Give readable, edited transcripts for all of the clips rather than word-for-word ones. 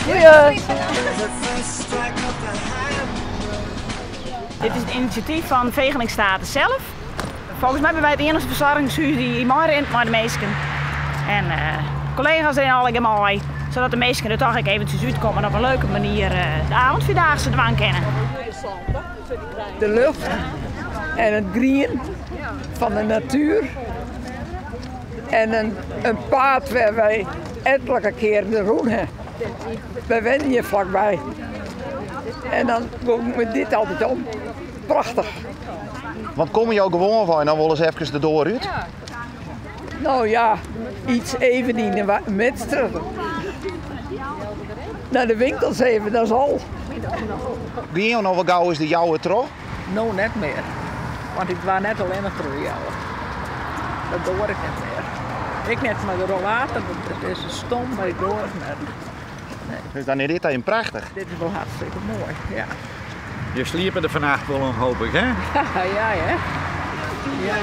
Goeie. Dit is it inisjatyf fan Vegelinck-State sels. Folgens my binne wy it iennichste fersoargingshûs dy't meirint mei de minsken. En kollega's rinne allegear mei, sadat de minsken der toch ek eventsjes útkomme en op in leuke manier de avondvierdaagse dwaan kinne. De lucht en it grien fan de natuer en in paad wêr wy etlike kearen de rûn ha. Wy wenje hjir flakby en dan gong my dit altyd om. Prachtich. Want komme jo gewoanwei noch wolris efkes de doar út? No ja, iets even yn de midstrjitte. Nei de winkels even, dat is al. Gean jo noch wol gau ris de Jouwer troch? No net mear, want ik doar net allinnich troch de Jouwer. Dat doar ik net mear. Ek net mei de rollator, want it is stom, mar ik doar it net. Nee. Dus dan is dit even prachtich. Dit is wol hartstikke moai, ja. Je sliepe der fannacht wol om, hoop ik, hè? Ja, hè? Ja.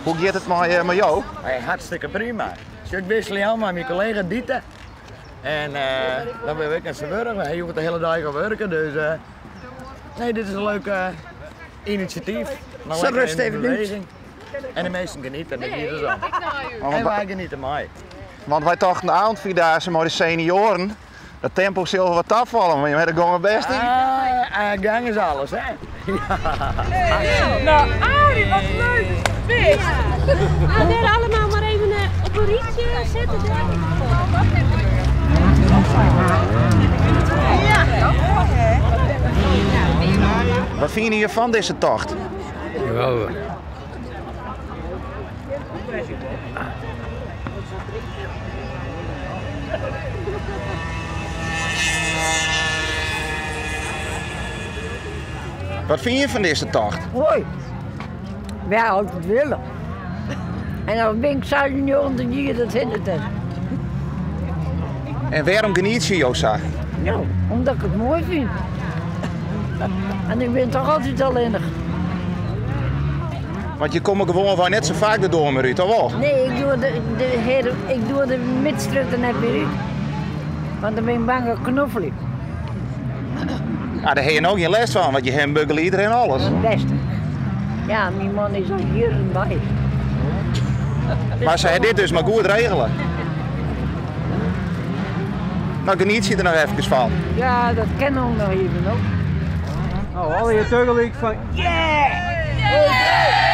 Hoe giet it mei jo? Hey, hartstikke prima. Ik wikselje ôf mei myn kollega Dieter. En dan binne we ek net sa wurch. Hy hoecht de hiele dei al wurken, dus nee, dit is in leuk inisjatyf. Sa rust even út. En de minsken genieten, dat giet dus om. En wy genieten mei. Want wy tochten de avondvierdaagse mei de senioaren, dat tempo sil wol wat tafalle, mar jim hawwe de gong it bêst yn. Ah, gang is alles, hè? Nou, Arie, wat leuk dat je er bist. Nou, daar allemaal maar even op een rietje zetten daar. Wat fine je fan dizze tocht? Geweldig. Wat fine je fan dizze tocht? Moai. Wy altyd wille. En dan bin ik 96 jier, dat hindert net. En wêrom genietsje jo sa? No, omdat ik it moai fyn. En ik bin toch altyd allinnich. Want je komme gewoanwei net sa faak de doar mear út, of wol? Nee, ik doar de, de, hear, ik doar de midstrjitte net mear út. Want dan bin ik bang dat ik knoffelje. Ah, dêr ha je no gjin lêst fan, want je ha in begelieder en alles. Het beste. Ja, myn man is al jierren by. Mar se ha dit dus mar goed regele. No genietsje der noch efkes fan. Ja, dat kin ook noch even, no. No, allegear tagelyk fan yeah!